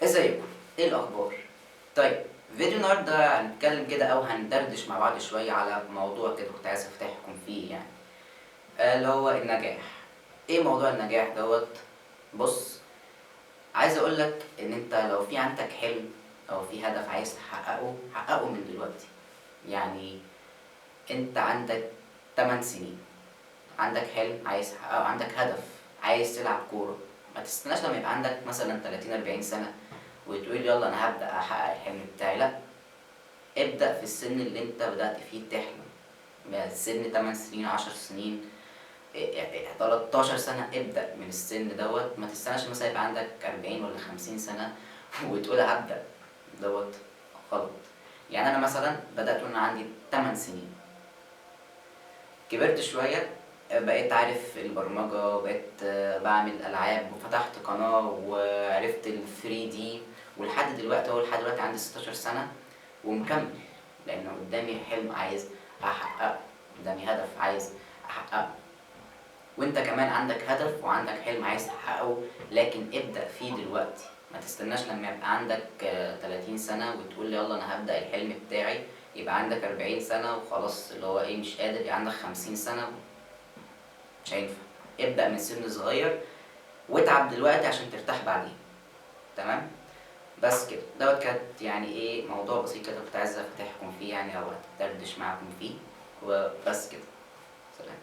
ازيكم؟ ايه الاخبار؟ طيب، فيديو النهارده هنتكلم كده او هندردش مع بعض شوية على موضوع كده كنت عايز افتحكم فيه، يعني اللي هو النجاح. ايه موضوع النجاح دوت؟ بص، عايز اقولك ان انت لو في عندك حلم او في هدف عايز تحققه، حققه من دلوقتي. يعني انت عندك 8 سنين، عندك حلم عايز تحققه، عندك هدف عايز تلعب كورة، ما تستناش لما يبقى عندك مثلا 30 40 سنة وتقول يلا انا هبدأ احقق الحلم بتاعي. لا، ابدأ في السن اللي انت بدأت فيه تحلم، من سن 8 سنين، 10 سنين، 13 سنة، ابدأ من السن دوت. ما تستناش مثلا يبقى عندك 40 ولا 50 سنة وتقول هبدأ، دوت غلط. يعني أنا مثلا بدأت وأنا عندي 8 سنين، كبرت شوية بقيت عارف البرمجة وبقيت بعمل ألعاب وفتحت قناة وعرفت ال 3D، ولحد دلوقتي هو لحد دلوقتي عندي 16 سنة ومكمل، لأن قدامي حلم عايز أحققه، قدامي هدف عايز أحققه. وانت كمان عندك هدف وعندك حلم عايز تحققه، لكن ابدأ فيه دلوقتي. ما تستناش لما يبقى عندك 30 سنة وتقول يلا انا هبدأ الحلم بتاعي، يبقى عندك 40 سنة وخلاص اللي هو ايه مش قادر، يبقى عندك 50 سنة، مش هينفع. ابدأ من سن صغير واتعب دلوقتي عشان ترتاح بعدين، تمام؟ بس كده دوت كانت يعني ايه موضوع بسيط كده كنت عايز افتحكم فيه يعني، او اتدردش معاكم فيه، وبس كده. سلام.